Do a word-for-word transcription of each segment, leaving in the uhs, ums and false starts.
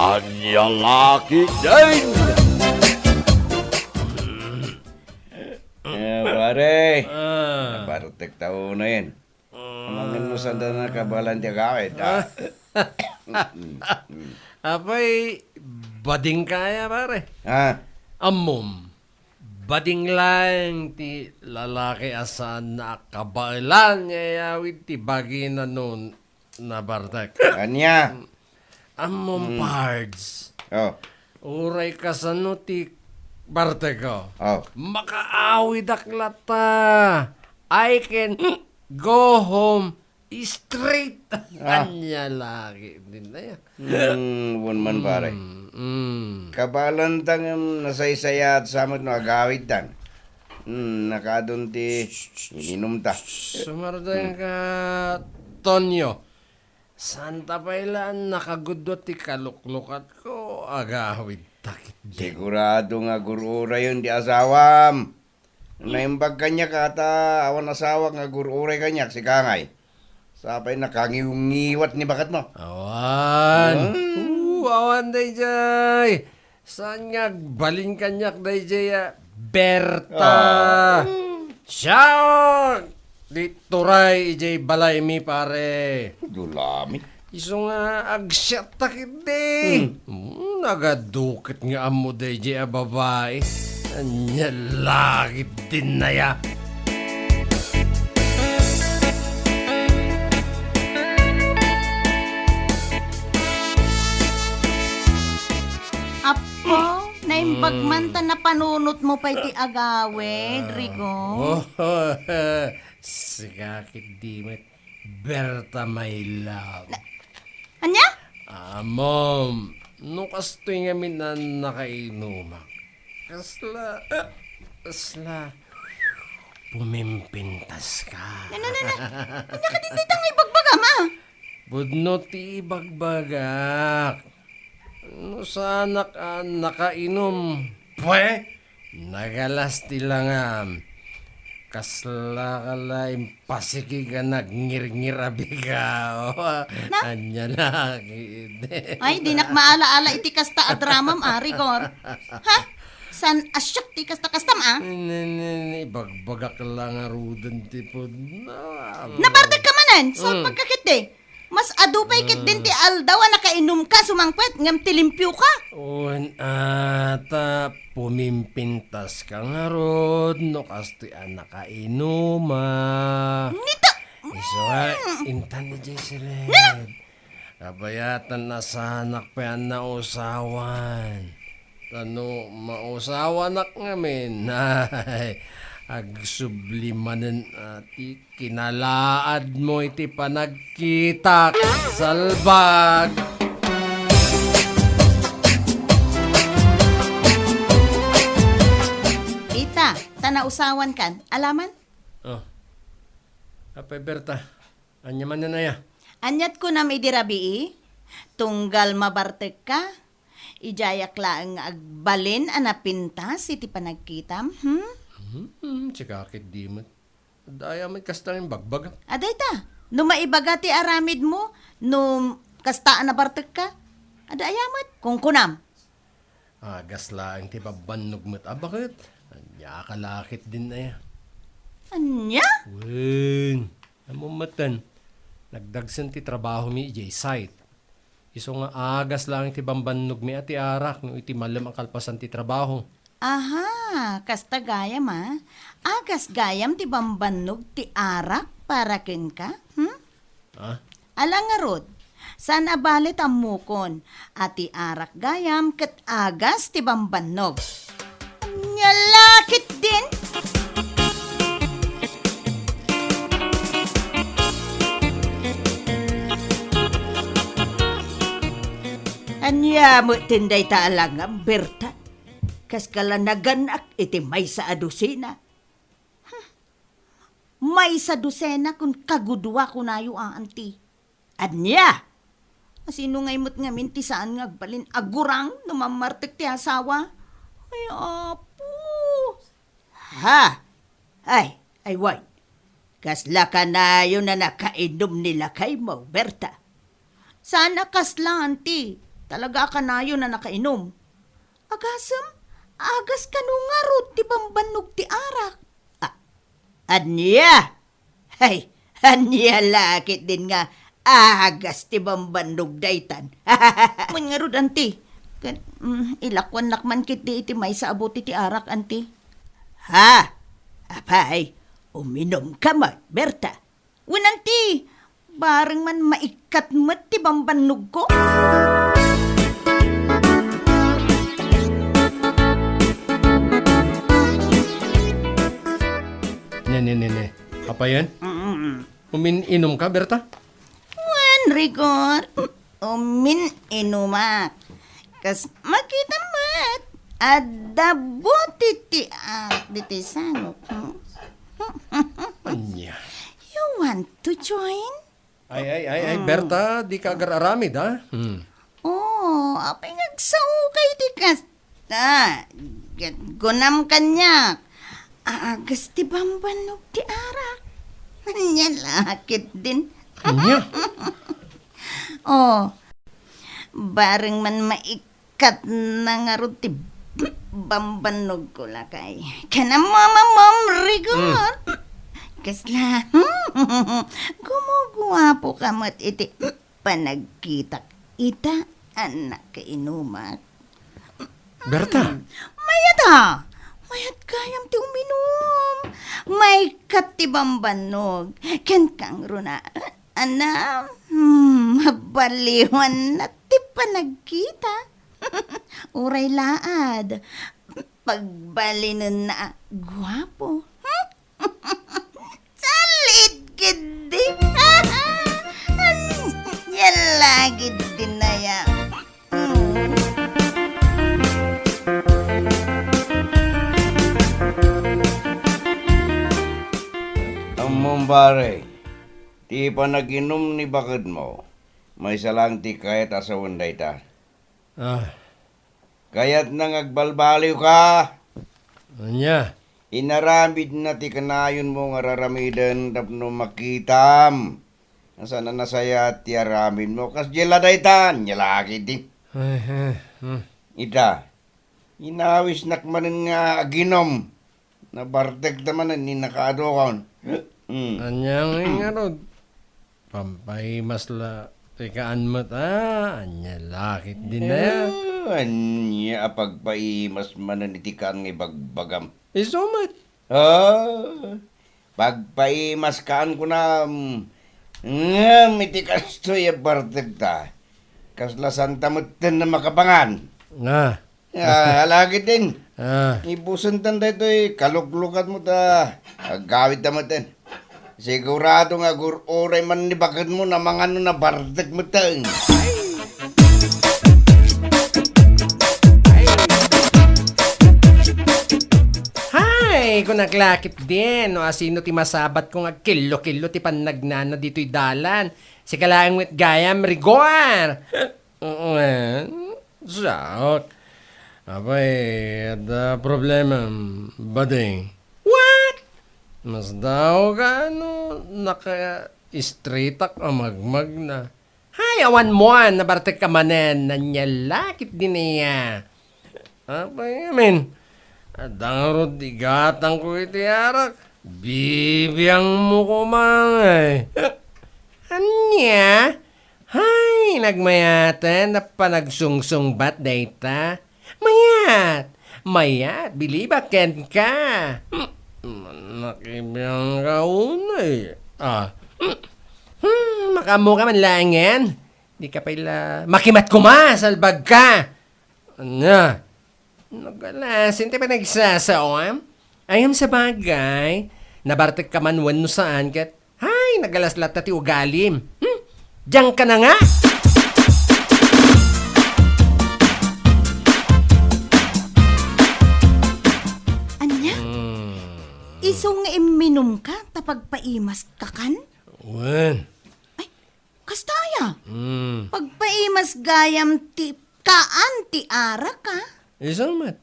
Ania la ketdin? Eh, pare. Ah. Bartek tao na yan. Amangan mo sanda na kabalan ti agawid, ah. Mm, mm. Apay, bading kaya, pare? Ah. Ammom, bading laeng ti lalaki a saan a kabaelan nga iyawid ti bagina no nabartek. Ania? Ammom, hmm, pards. Oh. Uray kasano ti bartek, oh. Oh. Makaawidak latta. I can go home straight. Ah. Ania la ketdin aya. Hmm, wen man, pare. Mm, mm. Kabaelan ta ngem nasaysayaat sa met no agawidtan. Hmm, nakaadun ti ininumta. Sumardeng ka, Tonyo. Saan ta pay la nakagudua ti kaluklukatko, agawidta ketdin. Sigurado nga agur-urayen ti asawam. Naimbag kaniak ata awan asawak nga agur-uray kaniak, sika ngay. Sapay nakangiwngiwat ni baketmo. Awan. Hmm. Oo, awan dayjay. Saan nga agbalin kaniak dayjay a Berta? Ah. Siak! Di turay idiay balaymi, pare. Dulami. Isu nga agsiatta ketdi. Hmm. Hmm, nagaduket nga ammo dayjay a babai. Ania la ketdin aya. Apo, naimbag man ta napanunotmo pay ti agawid, Rigo. Oh, sika ketdi met, Berta, my love. Na-, ania? Ah, mom, no kastoy ngamin a nakainumak, kasla, ah, kasla, pumimpintas ka. Na, na, na, na. Ania ketdin dayta nga ibagbagam, ah? Pudno ti ibagbagak. No saanak a nakainum, pwe, nagalas ti langam. Kasla ka la impasikig a nagngirngir a bigaw. Na? Ania la ketdi. Ay, dinak maala-ala iti kasta a dramam, a, Rigor. Ha? Saan a siak ti kasta-kastam, a? Ni, ni, ni, ibagbagak la ngaruden ti pudno. Nabartek ka manen, mm, salpagka ketdi. Mas adu pay ketdin ti aldaw a nakainumka sumangpet ngem ti limpioka. Wen, ata, pumimpintaska ngarud no kastoy a nakainuma. Nita-, isu nga, mm, intan ni Jocelyn. Nina- Kabayatan a saanak pay a nausawan. Ta no mausawanak ngamin, ay, agsubli manen a ti kinalaadmo iti panagkitak, salbag. Ita, ta nausawankan, alaman? Oh. Apay, Berta, ania manen aya? Aniat kunam idi rabii? Tunggal mabartekka, idiayak laeng nga agbalin a napintas iti panagkitam, hmm? Hmm, sika ketdi met. Adda aya met kasta nga imbagbaga? Adda ita. No maibaga ti aramidmo, no kasta a nabartekka, adda aya met. Kunkunam. Agas laeng ti bambannog met a baket. Ania ka la ketdin aya? Ania? Wen, ammom metten, nagdagsen ti trabahomi idiay site. Isu nga agas laeng ti bambannogmi a ti arak no iti malem a kalpasan ti trabaho. Aha, kasta gayam a. Agas gayam ti bambannog ti arak para kenka, hmm? Ah? Ala ngarud, saan a bale ta ammokon a ti arak gayam ket agas ti bambannog. Ania la ketdin? Ania metten dayta a langam, Berta? Kaska la nagan-ak iti maysa a dosena. Hmm. Maysa dosena ken kagudua kunayo a, anti. Ania? Asino ngay met ngamin ti saan nga agbalin a gurang no mammartek ti asawa? Ay, apo! Ha? Ay, ay, wen. Kasla kanayon a nakainum ni lakaymo, Berta. Saan a kasla, anti. talaga a kanayon a nakainum. Agasem, agas kano ngarud ti bambannog ti arak. Ah, ania? Hay, ania la ketdin nga agas ti bambannog daytan? Wen ngarud, anti. Ket, mm, ilakuannak man ketdi iti maysa a bote ti arak, anti. Ha? Apay, uminumka met, Berta? Wen, anti, bareng man maikkat met ti bambannogko. Ne, ne, ne, ne. Apayen? Mm-mm. Umin-inumka, Berta? Wen, Rigor. Umin-inumak. Kas makita met, adda bote ti arak ditoy sangok. Ania? You want to join? Ay, ay, ay, ay, Berta, dika agar-aramid, ha? Hmm. Oh, apay nga agsaoka iti kasta? Ket kunam kaniak, agas ti bambannog ti arak. Ania la ketdin? Ania? Oh, bareng man maikkat na ngarud ti bambannogko, lakay. Ken a mamamamrigot. Mm. Kasla, gumuguapoka met iti panagkitak ita a nakainumak. Berta. Hmm. Mayat a! Mayat gayam ti uminum. Maikkat ti bambannog. Ken kangruna, anam, hmm, mabaliwanna ti panagkita. Uray laad, pagbalinenna a guapo. Salit ketdi. Ania la ketdin aya. Ammom, pare, ti panaginum ni bakedmo, maysa laeng ti kayat a sawen dayta. Ah. Kayatna nga agbalbaliwka. Ania? Inaramidna ti kanayonmo nga raramiden tapno makitam. Saan a nasayaat ti aramidmo. Kasdiay la dayta, ania la ketdi. Ay, eh, hmm. Ita, inawisnak manen nga aginum. Nabartekta manen ni nakaadukon. Hmm. Ania ngay ngarud? Pampaimas la ti kaan met, a? Ania la ketdin aya? Eh, ania a pagpaimas manen iti kaan nga ibagbagam? Isu met. Ah, pagpaimas kaan kunam. Ngem iti kastoy a bartekta, kasla saanta metten a makapangan. Ah. Ah, ala ketdin. Ah. Ibusenta daytoy kaluklukat mo ta agawidta metten. Sigurado nga agur-uray man ni bakedmo namangan no nabartek metten. Hay, kunak la ketdin, no asino ti masabatko nga agkillo-killo ti pannagnana ditoy dalan. Sika laeng met gayam, Rigor. Wen, siak. Apay, adda problemam, bading? What? Masdaoka no naka-straightak a magmagna? Hay, awan mo a nabartekka manen, ania la ketdin aya. Apay ngamin, adda ngarud igatangko iti arak. Bibiangmo koma ngay. Ania? Hay, nagmayaten a panagsungsungbat dayta. Mayat! Mayat, bilibak kenka. Hmm, nakibiangka unay. Ah. Hmm, hmm, makaammoka man laengen. Dika pay la makimat koma, salbagka. Ania? Nagalasin ti panagsasaom? Ayam sa bagay, nabartekka man wenno saan ket, hay, nagalas latta ti ugalim. Hmm? Diyan ka na nga! Ania? Hmm. Isu nga imminumka ta pagpaimaska kan? Wen. Ay, kasta aya? Hmm. Pagpaimas gayam ti kaan ti arak, a? Isu met.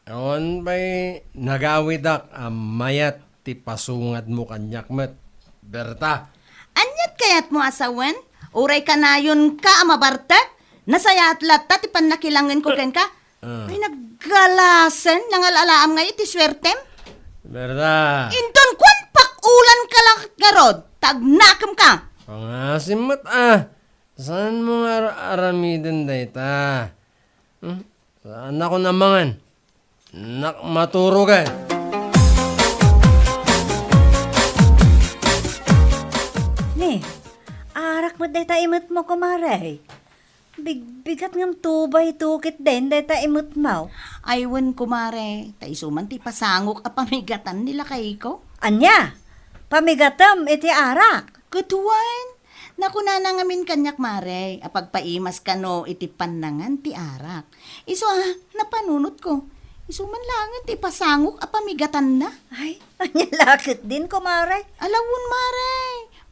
Awan pay nagawidak a mayat ti pasungadmo kaniak met, Berta. Aniat kayatmo a sawen? Uray kanayonka a mabartek? Nasayaat latta ti pannakilangenko kenka. Ah. Ay, naggalasen, nangal-alaam ngay iti suertem. Berta. Inton kuan, pakulanka la ngarud, ta agnakemka. Pangasim met, ah. Saanmo nga ar-, aramiden dayta? Hmm? Saannakon a mangan. Nakmaturogen. Ni, arak met dayta imetmo, kumare. Bigbigat ngem two by two ketdin dayta imetmo. Ay, wen, kumare, ta isu man ti pasangok a pamigatan ni lakayko. Ania? Pamigatem iti arak? Ket wen, nakunana ngamin kaniak, mare, a pagpaimas kano iti pannangan ti arak. Isu a, napanunotko. Isu man laengen ti ipasangok a pamigatanna. Ay, ania la ketdin, kumare? Ala wen, mare.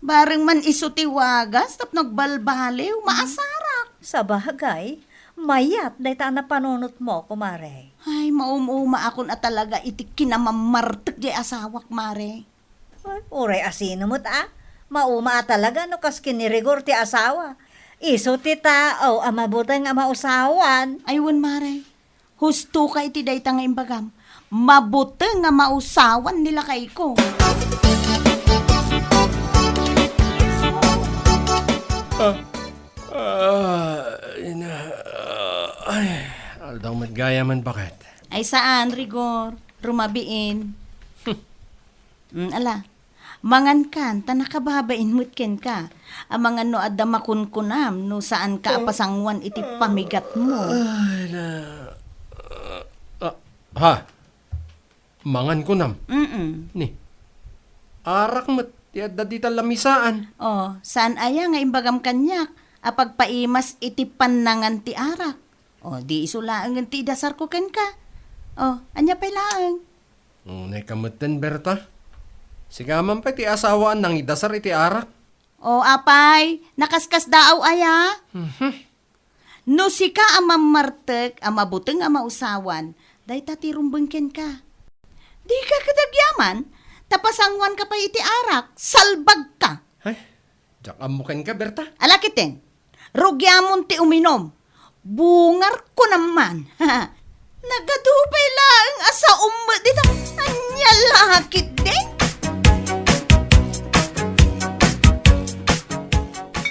Bareng man isu ti wagas tapno agbalbaliw, maasarak. Sabagay, mayat dayta a napanunotmo, kumare. Ay, maum-umaakon a talaga iti kinamammartek diay asawak, mare. Ay, uray asino met a? Mauma a talaga no kas ken ni Rigor ti asawa. Isu ti tao a mabuteng a mausawan. Ay, wen, mare. Husto ka iti dayta nga imbagam. Mabuteng a mausawan ni lakayko. Ah, ah, ina, ah, ay, aldaw met gayam, baket. Ay, saan, Rigor. Rumabiin. Hmm, ala. Mangankan, ta nakababain met kenka. Amangan no adda makunkunam no saanka a pasanguan iti pamigatmo. Ay, na, ah, ha? Mangan kunam? Mm-mm. Ni, arak met ti adda dita lamisaan. Oh, saan aya nga imbagam kaniak a pagpaimas iti pannangan ti arak? Oh, di isu laengen ti idasarko kenka. Oh, ania pay laeng? Unay ka metten, Berta. Sika man pay ti asawaan nangidasar iti arak. O, apay, nakaskasdaaw aya? Mhm. No sika a mammartek a mabuteng a mausawan, dayta ti rumbeng kenka. Dika ket agyaman, ta pasanguanka pay iti arak, salbagka. Ay, diak ammo kenka, Berta. Ala ketdin, rugiamon ti uminum. Bungar kunam man. Nagadu pay laeng a saom met dita. Ania la ketdin?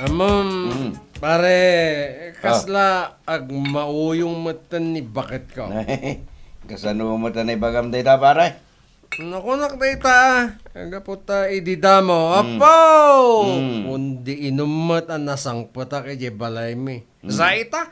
Ammom, mm, pare, ah, kasla agmauyong metten ni baketko. Kasano met a naibagam dayta, pare? Nakunak dayta, a, gapu ta idi damo. Hmm. Apo! Hmm. Kundi inum met a nasangpetak idiay balaymi. Hmm. Sa ita,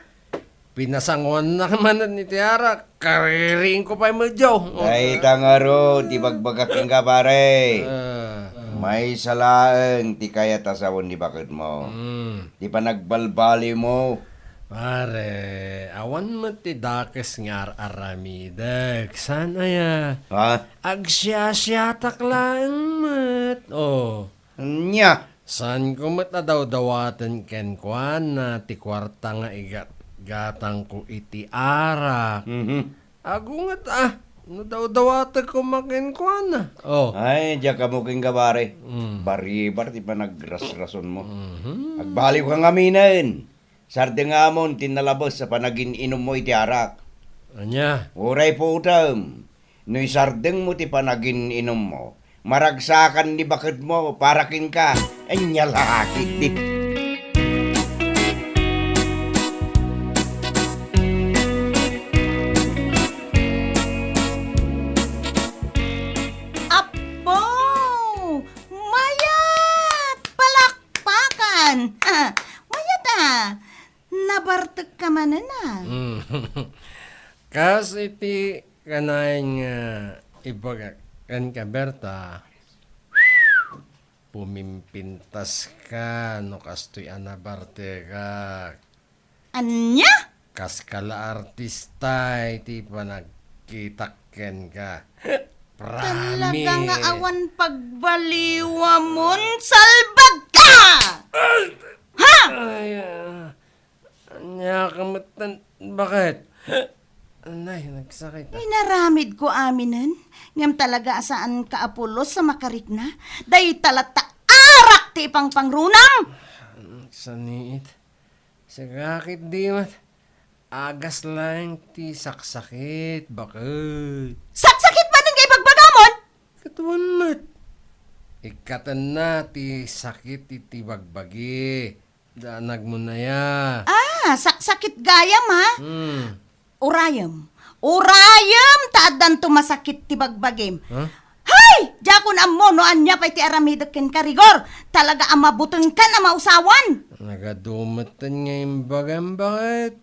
pinasanguannak manen iti arak, kaririingko pay medio. Dayta ngarud ti ibagbagak kenka, pare. Ah. Maysa laeng ti kayat a sawen ni baketmo. Hmm. Ti panagbalbaliwmo. Pare, awan met ti dakes nga ar-aramidek. Saan aya? Ha? Agsiasiatak laeng met. Oh. Ania? Saanko met a dawdawaten kenkuana ti kuarta nga igat-, gatangko iti arak. Mhm. Agunget a, no dawdawatek koma kenkuana. Oh. Ay, diak ammo kenka, pare. Mm. Baribar ti panagrasrasonmo. Mhm. Agbaliwka ngaminen. Sardengamon ti nalabes a panagin-inummo iti arak. Ania? Uray puotem, no isardengmo ti panagin-inummo, maragsakan ni baketmo para kenka. Ania la ketdin? Apo! Mayat! Palakpakan! Mayat a! Nabartekka manen a. Mm. Kas iti kanayon nga ibagak kenka, Berta, pumimpintaska no kastoy a nabartekak. Ania? Kaska la artista iti panagkitak kenka. Promise. Talaga nga awan pagbaliwamon, salbagka! Ay! Ha? Ay, ah, ania ka metten, baket? Anay, nagsakit, ah. Inaramidko aminen, ngem talaga a saanka a pulos a makarikna. Dayta latta arak ti ipangpangrunam! Saniit. Sika ketdi met, agas laeng ti saksakit, baket. Saksakit manen nga ibagbagamon? Katuan met. Ikkatenna ti sakit iti bagbagi. Danagmon aya. Ah, saksakit gayam, ha? Hmm. Urayem. Urayem ta addanto masakit ti bagbagim. Huh? Hay! Diakon ammo no ania pay ti aramidek kenka, Rigor. Talaga a mabutengkan a mausawan. Nagadu metten nga imbagam, baket?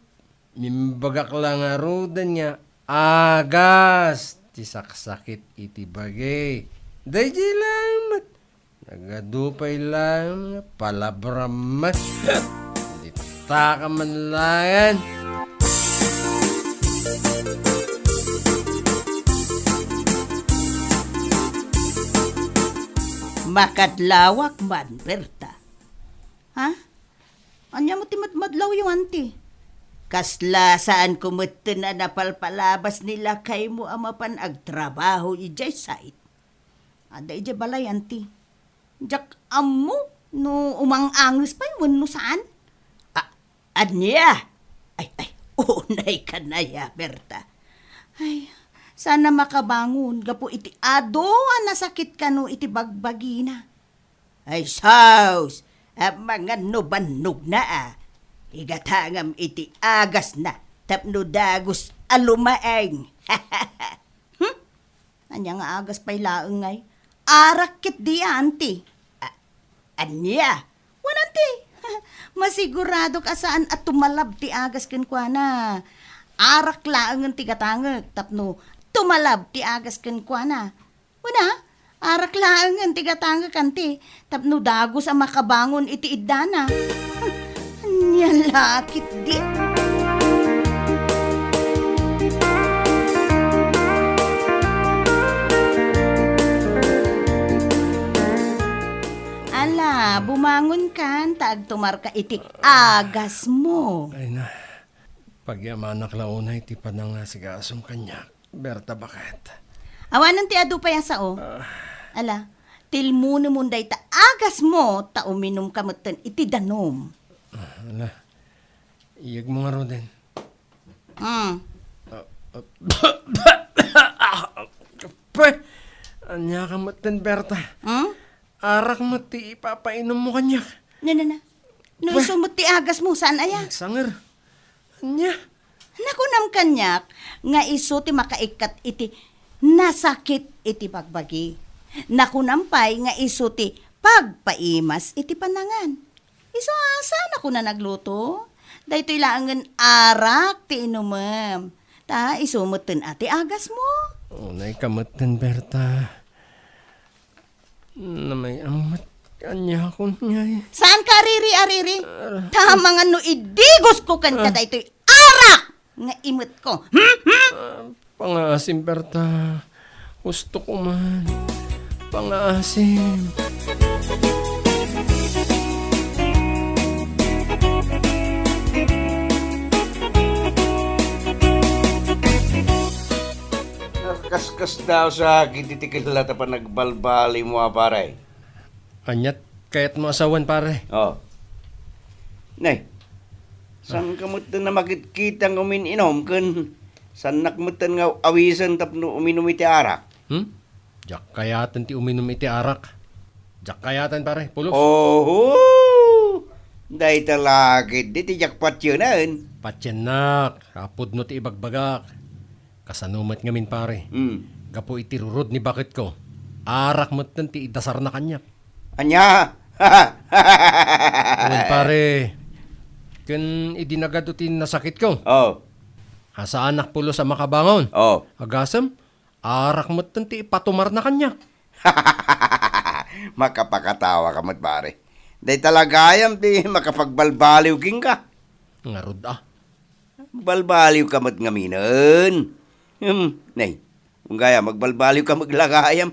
Imbagak la ngaruden nga agas ti saksakit iti bagi. Daydiay laeng met. Nagadu pay laeng nga palabram met. Ditaka man laeng. Makadlawak man, Berta. Ha? Ania met ti madmadlawyo, anti? Kasla saanko metten a napalpalabas ni lakaymo a mapan agtrabaho idiay site. Adda idiay balay, anti. Diak ammo no umang-anges pay wenno saan. A-, ania? Ay, ay, unay ka na ya, Berta. Ay, sana makabangon gapu iti adu a nasakit kano iti bagbagina. Ay, sus! Amangan no bannogna a. Igatangam iti agasna tapno dagus a lumaeng. Hmm? Ania nga agas pay laeng ngay? Arak ketdi, anti. A-, ania? Wen, anti. Masiguradok a saan a tumalab ti agas kenkuana. Arak laengen ti gatangek tapno tumalab ti agas kenkuana. Wen a, arak laengen ti gatangek, anti, tapno dagus a makabangon iti iddana. Ania la ketdi? Ala, bumangonkan ta agtumarka iti agasmo. Ay na, pagyamanak la unay ti panangasigasum kaniak. Berta, baket? Awanen ti adu pay a sao. Ah. Ala, tilmonemon dayta agasmo ta uminumka metten iti danum. Ah, ala. Iyegmo ngaruden. Hmm. Ah, ah, pe, ania ka metten, Berta? Hmm? Arak met ti ipapainommo kaniak. Na, na, na. No Bah. Isu met ti agasmo, saan aya? Nagsanger. Ania? Nakunam kaniak nga isu ti makaikkat iti nasakit iti bagbagi. Nakunam pay nga isu ti pagpaimas iti panangan. Isu a saan a kuna nagluto? Daytoy laengen arak ti inumem. Ta isu metten a ti agasmo. Unay ka metten, Berta. Namay-am met kaniakon ngay. Saan ka ariri-ariri? Ah. Tama nga no idigosko kenka Ah. daytoy arak nga imetko. Hmm? Hmm? Ah, pangaasim, Berta. Gusto ko man. Pangaasim. Kaskasdaaw sa kititikel la ta panagbalbaliwmo a, pare. Aniat kayatmo a sawen, pare? Oh. Nay, saan ka metten a makitkita nga umin-inom ken saannak metten nga awisen tapno uminum iti arak? Hmm? Diak kayaten ti uminum iti arak. Diak kayaten, pare. Pulos. Oho! Dayta la ketdi ti diak patienen. Patiennak, apudno ti ibagbagak. Kasano met ngamin, pare? Hmm. Gapu iti rurod ni baketko, arak metten ti idasarna kaniak. Ania? Wen, pare, ken idi nagadu ti nasakitko, Oh. a saanak pulos a makabangon. Oh. Agasem, arak metten ti ipatumarna kaniak. Makapakatawa ka met, pare. Dayta la gayam ti makapagbalbaliw kenka. Ngarud a. Balbaliw ka met ngaminen. Hmm, nay, unggayam, agbalbaliw ka met la gayam.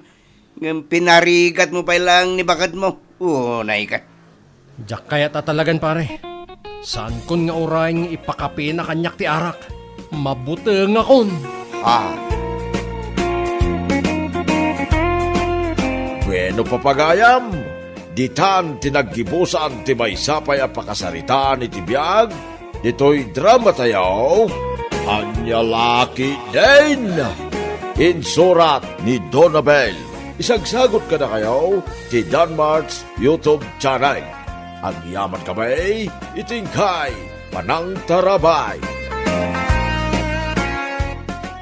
Ngem pinarigatmo pay laeng ni baketmo. Unay ka. Diak kayat a talagan, pare. Saankon nga uray nga ipakapina kaniak ti arak. Mabutengakon. Ah. Bueno, papagayam, ditan ti naggibusan ti maysa pay a pakasaritaan iti biag ditoy dramatayo, Ania La Ketdin. Insurat ni Donabel. Isagsagot kadakayo ti Danmart's YouTube channel. Agyamankami iti inkay panangtarabay.